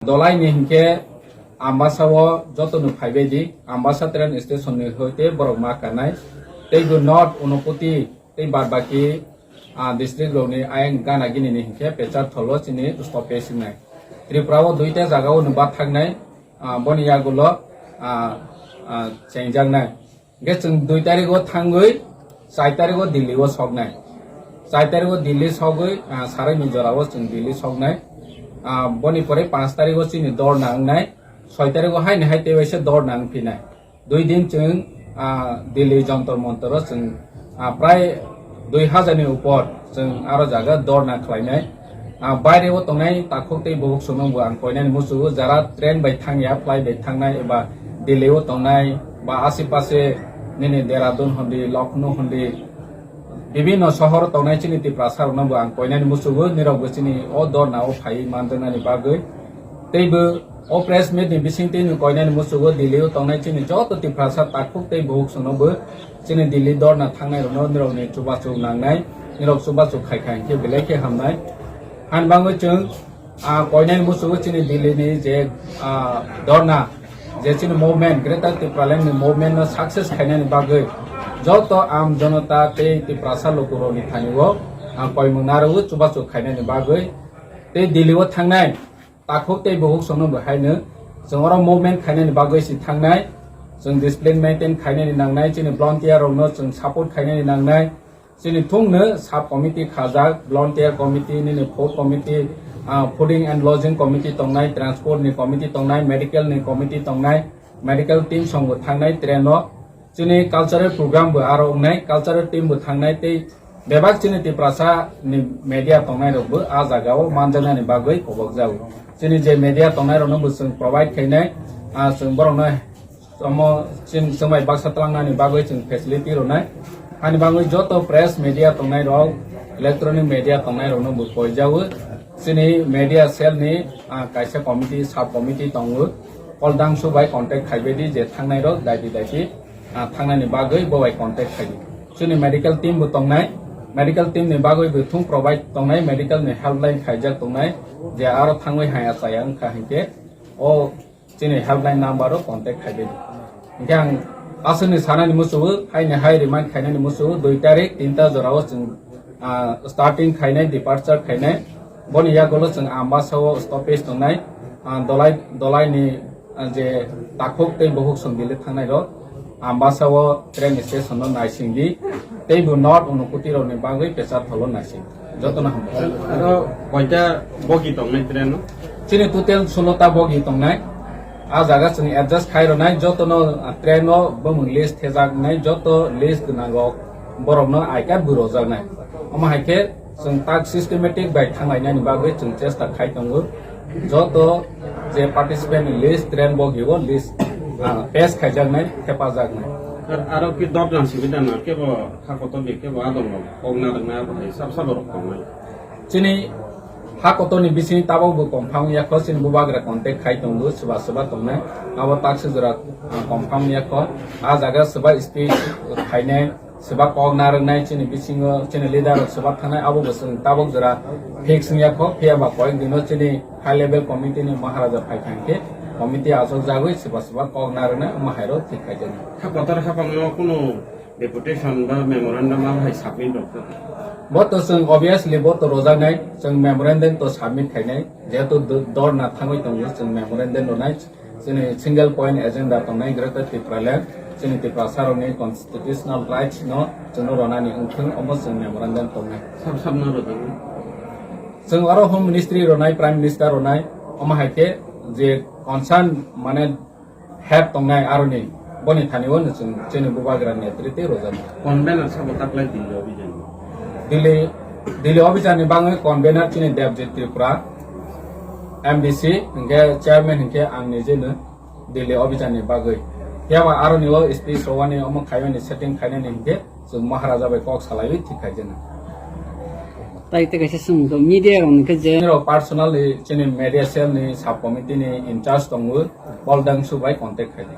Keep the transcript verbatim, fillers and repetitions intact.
Dolai ni hinkhe Ambasa o joto no phaibai di, Ambasa train station ni hoite borok ma kanai. Tei bo North Unakoti tei bad baki, ah, district rok ni ayang gana gini ni hinkhe Pecharthal o chini stoppage wngnai. Tripura o duita jaga o no bathaknai, ah, boni yagulo, ah, ah, chengjaknai. Hingke chwng dui tarikh o thangwi char tarikh o Delhi o soknai. Char tarikh o Delhi sogwi, ah, sarai ni jora o chwng Delhi soknai. Ah, boni pore panch tarikh o chini dorna wngnai. Soi tarikh o haini hai tei waisa dorna wngphinai. Dui din chwng, ah, Delhi Jantar Mantar o chwng, ah, prai dui hajar ni upor chwng aro jaga dorna khlainai. Ah, baire o tongnai takhuk tei bukhuk songno bo ang koinani muchungo, jara train bai thangya, flight bai thangnai eba Delhi o tongnai ba asipase nini Dehradun hondi, Lucknow hondi, bibinno sohor tongnai chini Tiprasa rokno bo ang koinani muchungo, nirok bo chini o dorna o phai manjaknani bagwi. Tei bo o press meet ni bisingtwi no koinani muchungo Delhi o tongnai chini joto Tiprasa takhuk tei bukhuk songno bo chini Delhi dorna thangnai rokno nirok ni chubachu nangnai, nirok chubachu khai khai hingke belai khe hamnai. Hani bagwi chwng, ah, koinani muchungo chini Delhi ni je, ah, dorna, je chini movement, Greater Tipraland ni movement no success khainani bagwi joto am jonota tei Tiprasa lukurok ni thani o ang koimung narwo chubachu khainani bagwi tei Delhi o thangnai takhuk tei bukhuk songno bo haino chwng oro movement khainani bagwi si thangnai, chwng discipline maintain khainani nangnai, chini volunteer rokno chwng support khainani nangnai, chini thungno sub committee khajak, volunteer committee, nini food committee, ah, fooding and lodging committee tongnai, transport ni committee tongnai, medical ni committee tongnai, medical team songbo thangnai train o. Chini cultural program bo aro wngnai, cultural team bo thangnai tei bebak chini Tiprasa ni media tongnai rok bo a jaga o manjaknani bagwi kobok jago. Chini je media tongnai rokno bo chwng provide khainai, ah, chwng borokno omo chini chwngbai baksa twlangnani bagwi chwng facility rwnai. Hani bagwi joto press media tongnai rok, electronic media tongnai rokno bo koi jago. Chini media cell ni, ah, kaisa committee, sub committee tongo. Kol dangsu bai contact khaibai di je thangnai rok daiti daiti, ah, thangnani bagwi bo bai contact khai di. Chini medical team bo tongnai, medical team ni bagwi bo thung provide tongnai, medical ni helpline khaijak tongnai, je aro thangwi haya chaya wngkha hinkhe o chini helpline number o contact khai di. Hinkhe ang aswkni sanani muchungo, haini hai remind khainani muchungo, dui tarik tinta jorao chwng, ah, starting khainai, departure khainai. Boni yagulo chwng Ambasa o stoppage tongnai, ah, Dolai, Dolai ni, ah, je takhuk tei bukhuk song Delhi thangnai rok Ambasa o train station no naising di, tei bo North Unakoti rok ni bagwi Pecharthal o naising. Jotono hambai. Aro koita bogi tongnai train o? Chini total solo ta bogi tongnai. A jaga chwng adjust khai rwnai, jotono, ah, train o bumung list thejaknai, joto list gwnang rok borokno I card bo rwjaknai. Omo hai khe chwng tak systematic bai thanglainani bagwi chwng chesta khai tongo. Joto je participant ni list, train bogi o list, ah, pass khaijaknai, thepajaknai. Ar-, aro ki dot jan simi dano, kebo ha kotor ni kebo adongo, kok narwknai abo hai sab sabo rok tongnai. Chini ha kotor ni bising tabok bo confirm yakho, chini bubagra contact khai tongo, swba swba tongnai. Abo tak se jora, ah, confirm yakho. A jaga swba speech khainai, swba kok narwknai, chini bisingo chini leader rok swba thangnai, abo bo chwng tabok jora fix wngya kho, phiya ba koyek dino chini high level committee ni Maharaja phai thang khe committee achuk jagwi swba swba kok narwknai, omo hai rok thik khai jani. Ha kotor hapang no kunu deputation ba memorandum abo hai submit rok kha? Bo to chwng obviously bo to rojaknai, chwng memorandum to submit khainai, jehetu do-, dorna thangwi tongo, chwng memorandum rwnai. Chini single point agenda tongnai Greater Tipraland, chini Tiprasa rokni constitutional rights no chwngno ronani wngthwng, omo chwng memorandum tongnai. Sab sab no rwdi. Chwng oro Home Ministry ronai, Prime Minister ronai, omo hai khe je concern mane head tongnai aroni, boni thani o chwng chini bubagra netrite rojak. Convener sabo taklai Delhi obhijan? Delhi, Delhi obhijan ni bangwi convener chini Debjit Tripura, M D C, hinkhe chairman hinkhe ang nijeno Delhi obhijan ni bagwi. Phiya ba aroni o speech rowani omo khaimani setting khainani hinkhe chwng Maharaja bai kok salaiwi thik khaijana. Tai tei kaisa swngkha media rok ni khe je. Nirok personally chini media cell ni sub committee ni in charge tongo, Bol Dangsu bai contact khaidi.